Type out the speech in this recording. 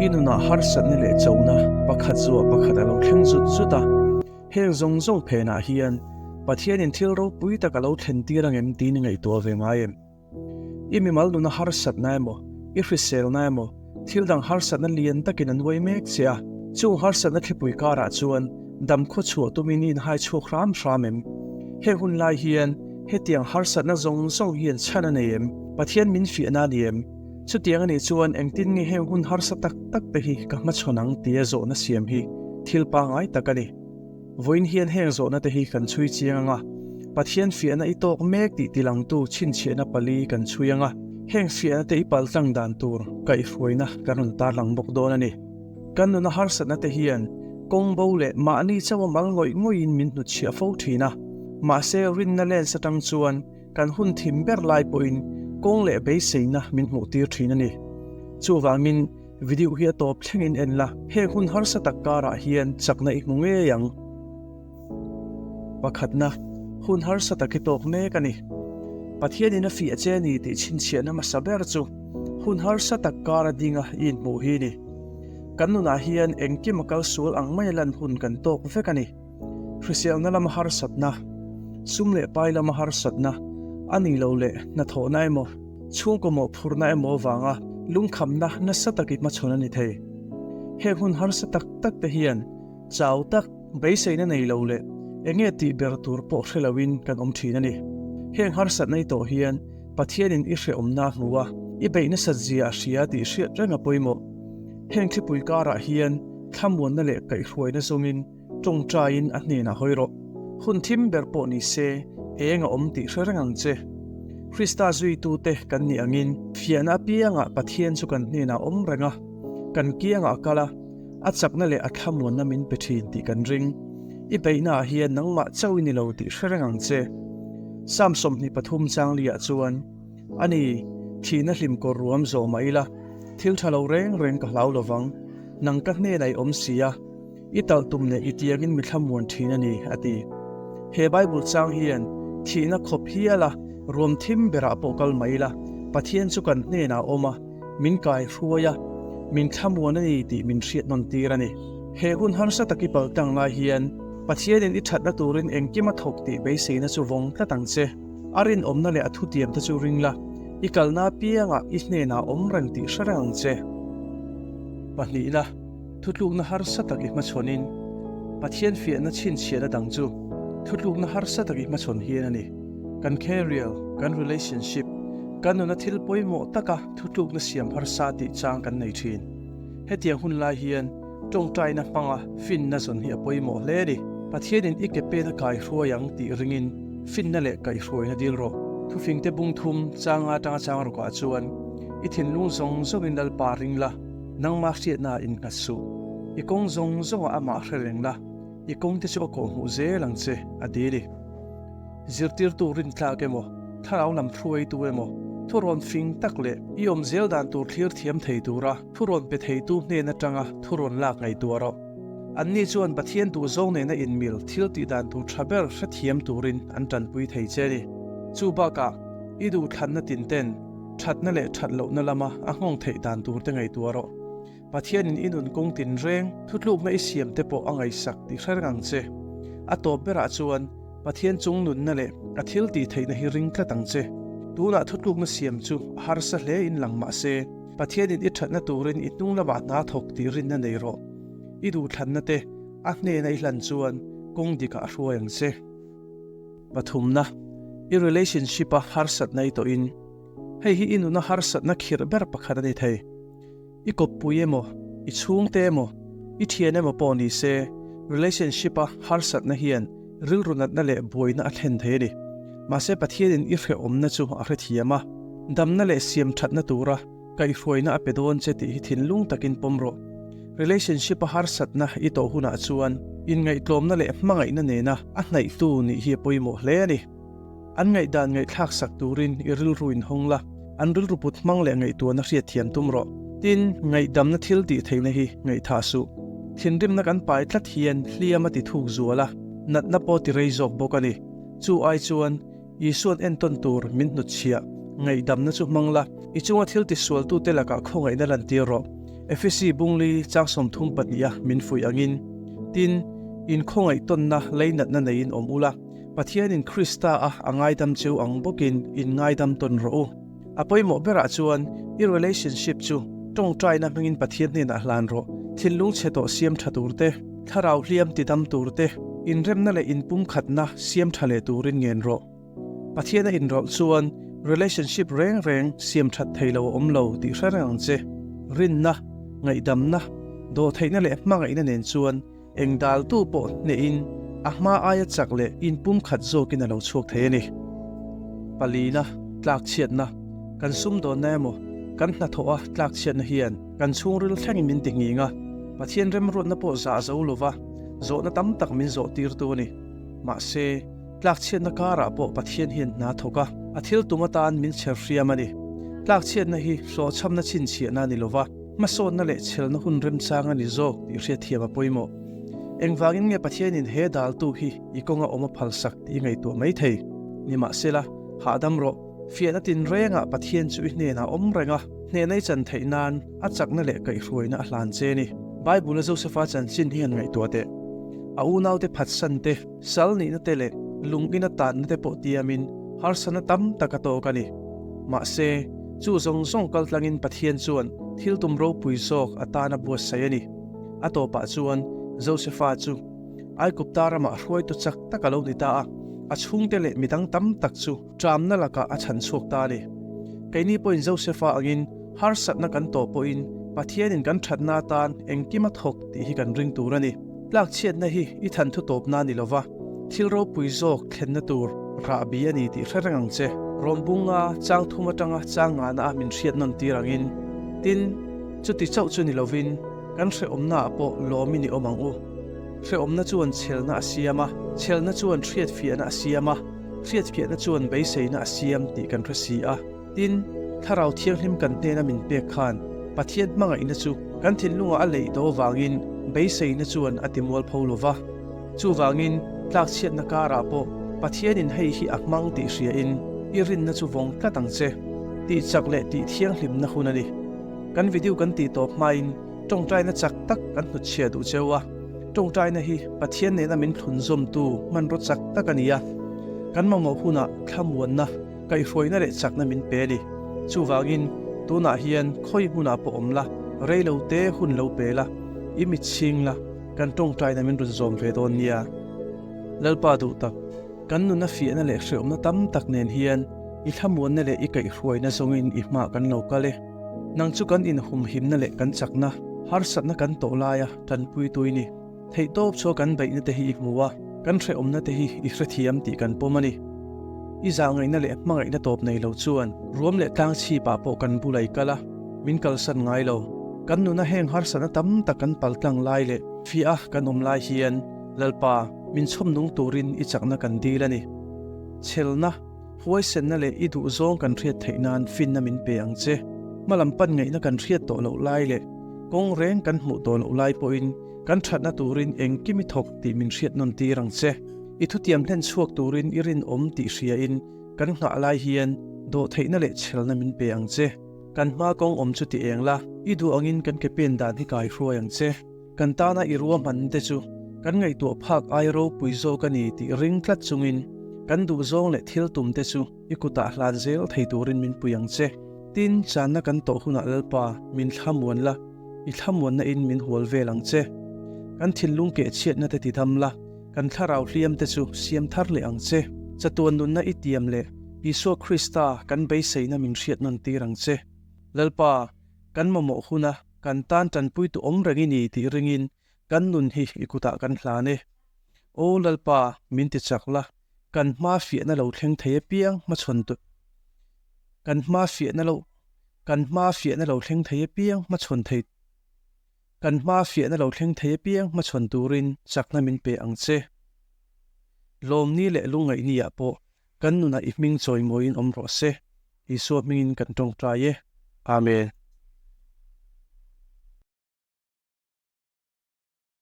I nunah harsatna leh chona pakhat zuah pakhat a lo thleng zut zut a. Heng zawng zawng phenah hian Pathianin thil ropui tak a lo thlen tir ang em tiin i ngaihtuah ve ngai em? I mimal nuna harsatna emaw, i hriselna emaw, thil dang harsatna lian takin a nuai mek che a, chung harsatna thlipui karah chuan dam khaw chhuah tumin i inhai chhuak hram hram em? Heng hun lai hian hetiang harsatna zawng zawng hian chhan a nei em? Pathian min fiahna a ni em? Chutiang a nih chuan engtin nge heng hun harsa tak tak te hi ka hmachhawn ang tia zawhna siam hi thil pangngai tak a ni. Vawiin hian heng zawhna te hi kan chhui chiang ang a, Pathian fiahna i tawk mek tih tilangtu chhinchhiahna pali kan chhui ang a, heng fiahna te i paltlang dan tur kaihhruaina kan rawn tarlang bawk dawn a ni. Kan nuna harsatna te hian kawng bo leh mahni chauha mal ngawih ngawihin min hnutchhiah fo thin a, mahse rinna lens atang chuan Kan hun thim ber lai pawhin kawng leh beiseina min hmuh tir thin a ni. Chuvangin video hi a tawp thlengin en la, heng hun harsa tak karah hian chakna i hmu ngei ang. Pakhatna, hun harsa tak i tawk mek a ni. Pathianin a fiah che a ni tih chhinchhiahna hmasa ber chu hun harsa tak kara dinga i inhmuh hi a ni. Kan nunah hian engkim a kal sual ang mai a lan hun kan tawk vek a ni. Hriselna lama harsatna, sum leh pai lama harsatna, a ni lo leh hnathawhna emaw, chhungkaw mawhphurhna emaw avanga lungkhamna nasa takin hmachhawn a ni thei. Heng hun harsa tak tak te hian chau tak, beiseina nei lo leh eng nge tih ber tur pawh hre loin kan awm thin a ni. Heng harsatna i tawh hian Pathianin i hrehawmna a hmu a, i beih nasat zia a hria tih hriat reng a pawimawh. Heng thlipui karah hian thlamuanna leh kaihhruaina zawngin Tawngtaiin a hnenah hawi rawh. Hun thim ber pawh ni se, eng a awm tih hre reng ang che. Krista zuitute kan nih angin fiahna apiangah Pathian chu kan hnenah awm reng a, kan kiangah a kal a, a chakna leh a thlamuanna min pe thin tih kan ring. I beihnaah hian nangmah chauh i ni lo tih hre reng ang che. Psalm 23 changli-ah chuan, A ni, thihna hlim kawr ruam zawh mah ila, thil tha lo reng reng ka hlau lovang, nang ka hnenah i awm si a, I talh tum leh i tiangin mi thlamuan thin a ni, a ti. He Bible chang hian thihna khawp hiala ruam thim berah pawh kal mai ila, Pathian chu kan hnenah a awm a, min kai hruai a, min thlamuan a ni tih min hriat nawn tir a ni. He hun harsa tak i paltlang lai hian Pathianin i thatna turin engkim a thawk tih beiseina chu vawng tlat ang che. A rinawmna leh a thutiamte chu ring la, i kalna apiangah i hnenah a awm reng tih hre reng ang che. Pahnihna. Thutlukna harsa tak i hmachhawnin, Pathian fiahna chhinchhiahna dang chu thutlukna harsa tak i hmachhawn hian a ni. Kan career, kan relationship, kan nuna thil pawimawh taka thutlukna siam harsa tih chang kan nei thin. Hetiang hun lai hian tawngtaina hmanga finna zawn hi a pawimawh hle a ni. Pathianin i ke pen a kaihruai ang tih ringin finna leh kaihruaina dil rawh. Thufingte bung thum changa atanga chang rawkah chuan i thinlung zawng zawngin Lalpa ring la. Nangmah hriatna ah innghat suh. I kawng zawng zawngah amah hre reng la, i kawngte chu a kawhhmuh zel ang che, a ti ni. Zirtirtu rintlak emaw, thlarau lam hruaitu emaw, thurawn fing tak leh i awm zel dan tur thlir thiam thei tura thurawn pe theitu hnen atanga thurawn lak ngaihtuah rawh. Anni chuan Pathian duhzawng nena inmil thil tih dan tur tha ber hrethiam turin an tanpui thei che a ni. Chu bakah, i duhthlanna tinten, Thatna leh that lohna lama a nghawng theih dan tur te ngaihtuah rawh. Pathianin i nun kawng tinreng thutlukna i siam te pawh a ngaihsak tih hre reng ang che. A tawp berah chuan Pathian chung nunna leh a thil tih theihna hi ring tlat ang che. Tunah thutlukna siam chu a harsa hle in lang mah se, Pathianin i thatna turin i hnung lamah hna thawk tih rinna nei rawh. I duhthlanna te a hnena i hlan chuan kawng dikah a hruai ang che. Pathumna, i relationship a harsatna i tawhin, hei hi i nuna harsatna khirh ber pakhat a ni thei. I kawppui emaw, i chhungte emaw, i thian emaw pawh ni se, relationship a harsatna hian rilru natna leh buaina a thlen thei a ni. Mahse Pathianin i hrehawmna chu a hrethiam a, damna leh siam thatna tura kaihhruaina a pe dawn che tih hi thinlung takin pawm rawh. Relationship a harsatna i tawh hunah chuan inngaihtlawmna leh hmangaihna nena a hnaihtu nih hi a pawimawh hle a ni. An ngaihdan ngaihthlak sak turin i rilru inhawng la, an rilru put hmang leh ngaihtuahna hriatthiam tum rawh. Tin, ngaihdamna thil tih theihna hi ngaihthah suh. Thinrimna kan pai tlat hian hliam a ti thuk zual a, natna pawh ti rei zawk bawk a ni. Chu ai chuan Isua'n entawn tur min hnutchhiah, ngaihdamna chu hmang la, i chunga thil tisualtute lakah khawngaihna lantir rawh. Efesi bungli chang 32 a min fuih angin, Tin, inkhawngaihtawnna leinatna neiin awm ula, Pathianin Krista a a ngaidam cheu ang bawkin in ngaidam tawn rawh u. A pawimawh berah chuan i relationship chu tawngtaina hmingin Pathian hnenah hlan rawh. Thinlung chhe tawh siam tha tur te, thlarau hliam tidam tur te, inremna leh inpumkhatna siam tha leh turin ngen rawh. Pathian a inrawlh chuan relationship reng reng siam that thei lo a awm lo tih hre reng ang che. Rinna, ngaihdamna, dawhtheihna leh hmangaihna nen chuan Eng daltu pawh hnehin a hma aia chak leh inpumkhat zawkin a lo chhuak thei a ni. Palina, tlakchhiatna, Kan sumdawnna emaw, kan hnathawha tlakchhiatna hian kan chhungril thlengin min ti nghing a, Pathian remruatna pawh zah zo lova zawhna tam tak min zawh tirtu a ni. Mahse, tlakchhiatna karah pawh Pathian hian hna thawk a, a thil tum atan min chher hriam a ni. Tlakchhiatna hi hlawhchhamna chhinchhiahna a ni lova. Hmasawnna leh chhelna hun remchang a ni zawk tih hriatthiam a pawimawh. Engvangin nge Pathianin he daltu hi i kawnga awm a phalsak tih i ngaihtuah mai thei? Nimahsela, hahdam rawh. Fiahna tinrengah Pathian chu i hnenah awm reng a, hnehna i chan theih nan a chakna leh kaihhruaina a hlan che a ni. Bible-a Josefa chanchin hi han ngaihtuah teh. A unaute phatsan te, sal nihna te leh lungina tanna te pawh tiamin harsatna tam tak a tawk a ni. Mahse, chu zawng zawng kal tlangin Pathian chuan thil tum ropui zawk atana buatsaih a ni. A tawpah chuan Josefa chu Aigupta ramah hruaitu chak tak a lo ni ta a, a chhungte leh midang tam tak chu ṭamna lakah a chhan chhuak ta a ni. Keini pawhin Josefa angin harsatna kan tawh pawhin Pathianin kan ṭhatna atan engkim a thawk tih hi kan ring tur a ni. Tlakchhiatna hi i than thu tawpna a ni lova, thil ropui zawk thlenna tur rahbi a ni tih hre reng ang che. Rawnbunga chang thum atanga chang ngahna a min hriat nawn tir angin, tin, chuti chauh chu ni lovin kan hrehawmnaah pawh lawmin i awm ang u. Hrehawmna chuan chhelna a siam a, chhelna chuan hriatfiahna a siam a, hriatfiahna chuan beiseina a siam tih kan hre si a. Tin, Thlarau Thianghlim kan hnena min pek khan Pathian hmangaihna chu kan thinlungah a leih tawh avangin beiseina chuan a timual pho lo va. Chuvangin, tlakchhiatna karah pawh Pathianin hei hi a hmang tih hriain i rinna chu vawng tlat ang che. Tih chak leh tih thianghlimna hun a ni. Kan video kan tih tawp hmain tawngtaina chak tak kan hnutchhiah duh cheu a. Tawngtaina hi Pathian nena min thlunzawmtu hmanraw chak tak a ni a. Kan mamawh hunah thlamuanna. Kaihhruaina leh chakna min pe a ni. Chuvangin, tunah hian khawi hmunah pawh awm la, rei lo te hun lo pe la, i mit chhing la, kan tawngtaina min rawn zawm ve dawn nia. Lalpa duh tak, kan nuna fiahna leh hrehawmna tam tak nen hian i thlamuanna leh i kaihhruaina zawngin i hmaah kan lo kal e. Nang chu kan inhumhimna leh kan chakna, harsatna kan tawh laia tanpuitu i ni. Theihtawp chua kan beihna te hi i hmu a, kan hrehawmna te hi i hrethiam tih kan pawm a ni. I zahngaihna leh hmangaihna tawp nei lo chuan ruam leh tlang chhipah pawh kan bula i kal a, min kalsan ngai lo. Kan nuna heng harsatna tam tak kan pal tlang lai leh fiah a kan awm lai hian Lalpa, min chhawm nung turin i chakna kan dil a ni. Chhelna, huaisenna leh i duhzawng kan hriat theih nan finna min pe ang che. Hmalam pan ngaihna kan hriat tawh loh lai leh kawng reng kan hmuh tawh loh lai pawhin Kan thatna turin engkim i thawk tih min hriat nawn tir ang che. I thutiam hlen chhuak turin i rinawm tih hriain kan nghah lai hian dawhtheihna leh chhelna min pe ang che. Kan hma kawng awm chu ti eng la, i duh angin kan ke pen dan hi kai hruai ang che. Kan tana i ruahmanna te chu kan ngaihtuah phak ai ropui zawk a ni tih ring tlat chungin kan duhzawng leh thil tum te chu i kutah hlan zel thei turin min pui ang che. Tin, channa kan tawh hunah Lalpa, min thlamuan la. I thlamuanna in min hual vel ang che. Kan thinlung keh chhiatna te tidam la, kan thlarau hliam te chu siam thar leh ang che. Chatuan nunna i tiam leh Isua Krista kan beiseina min hriat nawn tir ang che. Lalpa, kan mamawh huna kan tan tanpuitu awm reng i ni tih ringin kan nun hi i kutah kan hlan e. Aw Lalpa, min ti chak la, kan hma fiahna lo thleng thei apiang hmachhawn kan hma fiahna lo Kan hma fiahna lo thleng thei apiang hmachhawn thei Kan hma fiahna lo thleng thei apiang hmachhawn turin chakna min pe ang che. Lawmni leh lungngaihniah pawh kan nunah i hming chawimawiin awm rawh se. Isua hmingin kan tawngtai e. Amen.